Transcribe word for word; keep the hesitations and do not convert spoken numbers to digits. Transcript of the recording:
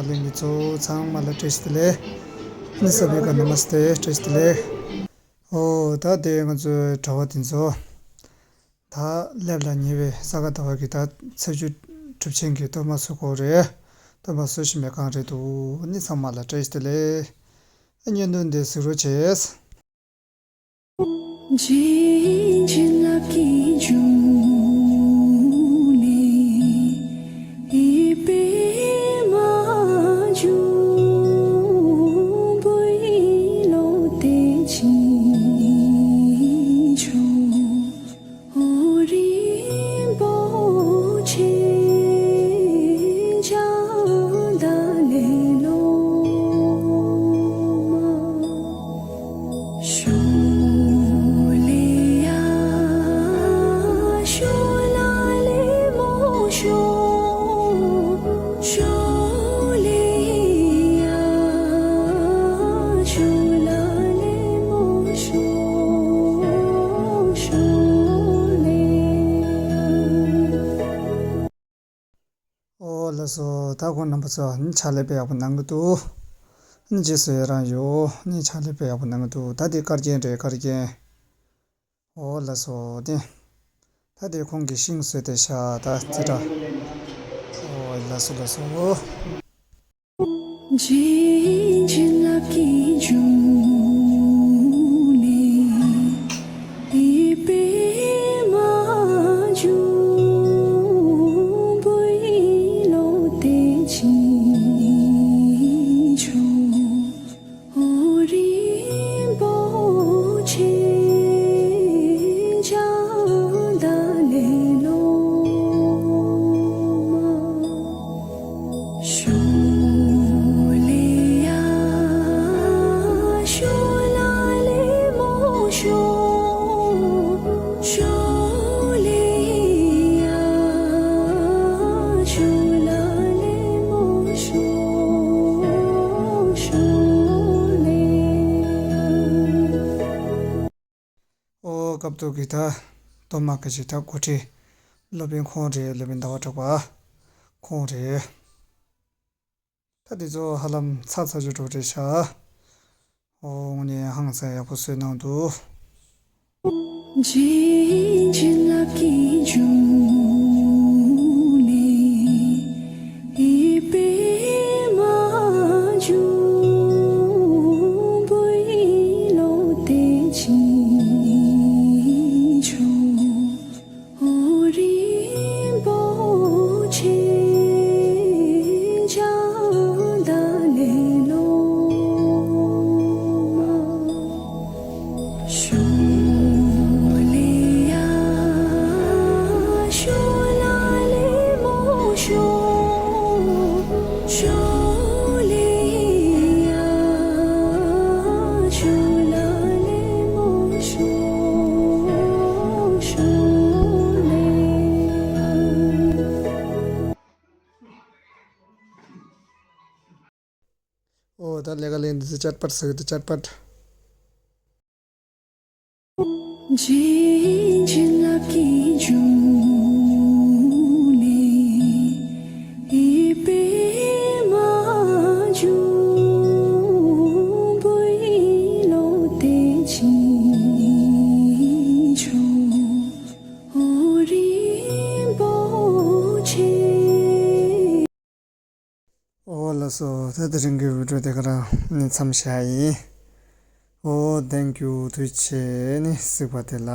གླིང་གི་ཚོ་ཚང་མ་ལ་བཀྲ་ཤིས་བདེ་ལེགས། ཨ་ནི་ས་བི་ཀ་ན་མ་སྟེ་བཀྲ་ཤིས་བདེ་ལེགས། ཨོ་ད་དེ་ང་ཚོའི་གྲྭ་བ་དེ་ཚོ་ད་སླེབས་ལ་ཉེ་བའི་ས་ག་ཟླ་བ་གི་ད་ཚེས་བཅུ་གྲུབ་ཆེན་གྱི་གཏོར་མ་བཟོ་དགོས་རེད། གཏོར་མ་བཟོ་བཞིན་པའི་སྒང་རེད་འདུག་ཨ་ནི་ཚང་མ་ལ་བཀྲ་ཤིས་བདེ་ལེགས། ཨ་བརྙན་ཐུང་འདི་གཟིགས་རོགས་བྱས། ཨོ་ལགས་སོ། ད་ཁོང་རྣམ་པ་ཚོ་ནི་ཕྱག་ལས་དཔེ་ཡག་པོ་གནང་གི་འདུག་ནི་རྗེས་སུ་ཡི་རང་ཡོད། ནི་ཕྱག་ལས་དཔེ་ཡག་པོ་གནང་གི་འདུག་ད་དེ་དཀར་རྒྱན་རེད། དཀར་རྒྱན། ཨོ་ལགས་སོ། དེ་ད་དེ་ཁོང་གི་ཤིང་བཟོས་ཏེ་བཞག་ད་རྩེ་གྲ། ཨོ་ལགས་སོ་ལགས་སོ། ཨོ་སྐབས་ཐོག་གི་ད་གཏོར་མ་གི་ཅིག་ད་འགོ་ཁྲིད་སློབ་དཔོན་ཁོང་རེད། སློབ་དཔོན་ཟླ་བ་གྲགས་པ་ཁོང་རེད། ད་དེ་ཚོ་ཧ་ལམ་ཚར་ཚར་ཅིག་འགྲོ་རེད་ཤག་ཨོ་དངོས་གནས་ཧང་སང་ཡག་པོ་བཟོས་གནང་འདུག་ཨོ་ད་ལས་ཀ་ལས་འདི་ཚོ་ཅཊ་པཊ་ཟེར་གི་འདུག་ཅཊ་པཊ། ཨོ་ལགས་སོ། ད་དེ་རིང་གི་བི་ཌིའོ་དེ་ག་རང་ནས་མཚམས་བཞག་ཡིན། ཨོ་thank you། ཐུགས་རྗེ་ཆེ། ནི་གཟིགས་པ་དེ་ལ།